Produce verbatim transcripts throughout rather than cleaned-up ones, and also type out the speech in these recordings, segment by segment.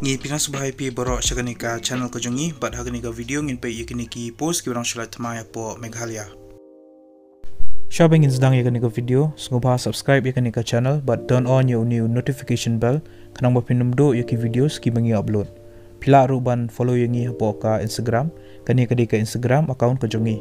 Phi na sngewbha ïa phi baroh sha kane ka channel ka jong ngi, bad ha kane ka video ngin peit ïa kine ki post kiba dang shu lait thymmai hapoh Meghalaya. Shwa ban ngin sdang ïa kane ka video, sngewbha subscribe ïa kane ka channel bad turn on ïa u new notification bell, khnang ba phin ym duh ïa ki videos kiba ngi upload. Phi lah ruh ban follow ïa ngi hapoh ka Instagram, kane ka dei ka Instagram account ka jong ngi.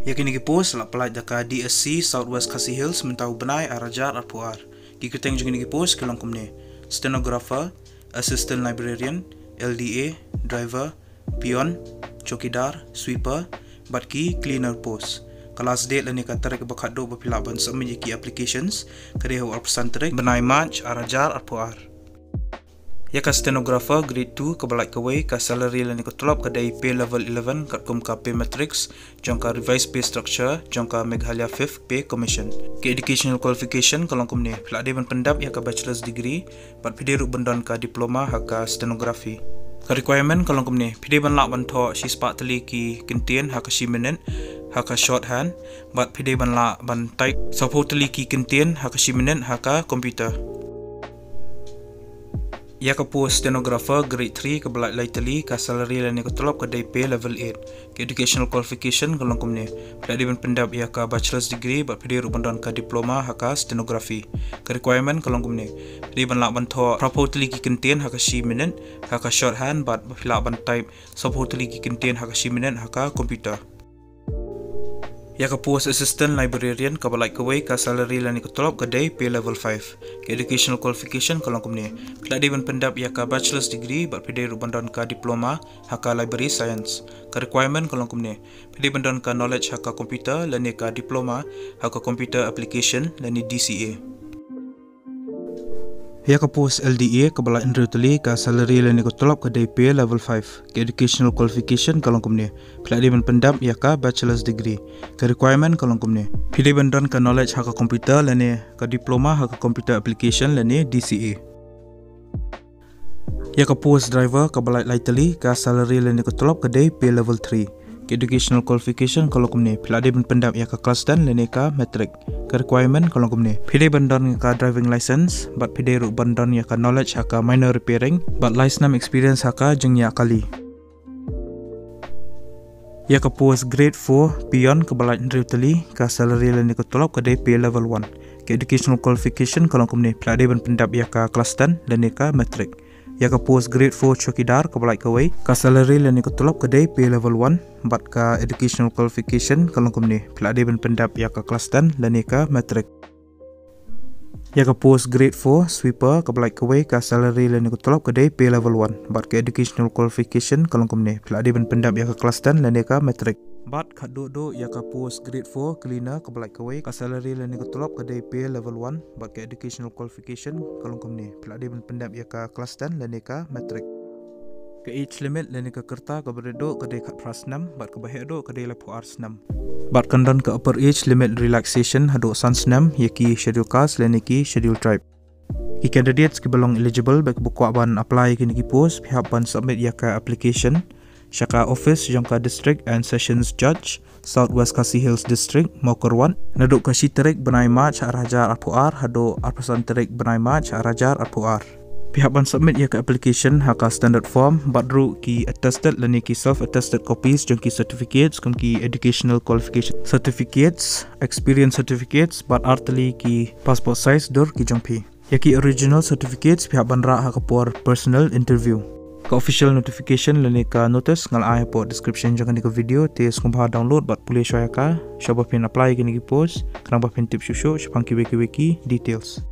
Ïa kine ki post la pyllait da ka D S C South West Khasi Hills mynta u bnai ar hajar arphew ar. Ki kyrteng jong kine ki post ki long kumne: stenographer, assistant librarian, L D A, driver, peon, chowkidar, sweeper, bad ki cleaner post. Ka last date lane ka tarik ba khatduh ba phi lah ban submit ïa ki applications ka dei ha u arphew san tarik bnai March ar hajar arphew ar. Ïa ka stenographer grade two kaba lait kawei, ka salary lane ka tulop ka dei pay level eleven katkum ka pay matrix jong ka revised pay structure jong ka Meghalaya Fifth Pay Commission. Ka educational qualification ka long kumne: phi lah dei ban pyndep ïa ka bachelor's degree bad phi dei ruh ban don ka diploma ha ka stenography. Ka requirement ka long kumne: phi dei ban lah ban thoh shispah tylli ki kyntien ha ka shi minit ha ka shorthand, bad phi dei ban lah ban type sawphew tylli ki kyntien ha ka shi minit ha ka computer. Ïa ka post stenographer grade three kaba lait lai tylli, ka salary lane ka tulop ka dei pay level eight. Ka educational qualification ka long kumne: phi lah dei ban pyndep ïa ka bachelor's degree bad phi dei ruh ban don ka diploma ha ka stenography. Ka requirement ka long kumne: phi dei ban lah ban thoh phraphew tylli ki kyntien ha ka shi minit ha ka shorthand, bad phi lah ban type sawphew tylli ki kyntien ha ka shi minit ha ka computer. Ïa ka post assistant librarian kaba lait kawei, ka salary lane ka tulop ka dei pay level five. Ka educational qualification ka long kumne: phi lah dei ban pyndep ïa ka bachelor's degree bad phi dei ruh ban don ka diploma ha ka library science. Ka requirement ka long kumne: phi dei ban don ka knowledge ha ka computer lane ka diploma ha ka computer application lane D C A. Ïa ka post L D A kaba lait hynriew tylli, ka salary lane ka tulop ka dei pay level five. Ka educational qualification ka long kumne: phi lah dei ban pyndep ïa ka bachelor's degree. Ka requirement ka long kumne: phi dei ban don ka knowledge ha ka computer lane ka diploma ha ka computer application lane D C A. Ïa ka post driver kaba lait lai tylli, ka salary lane ka tulop ka dei pay level three. Ka educational qualification ka long kumne: phi lah dei ban pyndep ïa ka class ten lane ka matric. Ka requirement ka long kumne: phi dei ban don ka driving license bad phi dei ruh ban don ïa ka knowledge ha ka minor repairing bad lai snem experience ha ka jingïaid kali. Ïa ka post grade four peon kaba lait hynriew tylli, ka salary lane ka tulop ka dei pay level one. Ka educational qualification ka long kumne: phi lah dei ban pyndep ïa ka class ten lane ka matric. Ïa ka post grade four chowkidar kaba lait kawei, ka salary lane ka tulop ka dei pay level one, bad ka educational qualification ka long kumne: phi lah dei ban pyndep ïa ka class ten lane ka matric. Ïa ka post grade four sweeper kaba lait kawei, ka salary lane ka tulop ka dei pay level one, bad ka educational qualification ka long kumne: phi lah dei ban pyndep ïa ka class ten lane ka matric. Bad khatduh duh ïa ka post grade four cleaner kaba lait kawei, ka salary lane ka tulop ka dei pay level one, bad ka educational qualification ka long kumne: phi lah dei ban pyndep ïa ka class ten lane ka matric. Ka age limit lane ka rta kaba rit duh ka dei khatphra snem bad kaba heh duh ka dei laiphew ar snem. Bad kan don ka upper age limit relaxation haduh san snem ïa ki schedule caste lane ki schedule tribe. Ki candidates kiba long eligible bad kiba kwah ban apply ïa kine ki post, phi hap ban submit ïa ka application sha ka office jong ka District and Sessions Judge, South West Khasi Hills District, Mawkyrwat, naduh ka shi tarik bnai March ar hajar arphew ar haduh arphew san tarik bnai March ar hajar arphew ar. Phi hap ban submit ïa ka application ha ka standard form bad ruh ki attested lane ki self attested copies jong ki certificates kum ki educational qualification certificates, experience certificates bad ar tylli ki passport size dur ki jong phi. Ïa ki original certificates phi hap ban rah ha ka por personal interview. Ka official notification lane ka notice nga la ai hapoh description jong kane ka video, te sngewbha download bad pule shwa ïa ka shwa ba phin apply ïa kine ki post, khnang ba phin tip shuh shuh shaphang kiwei kiwei ki details.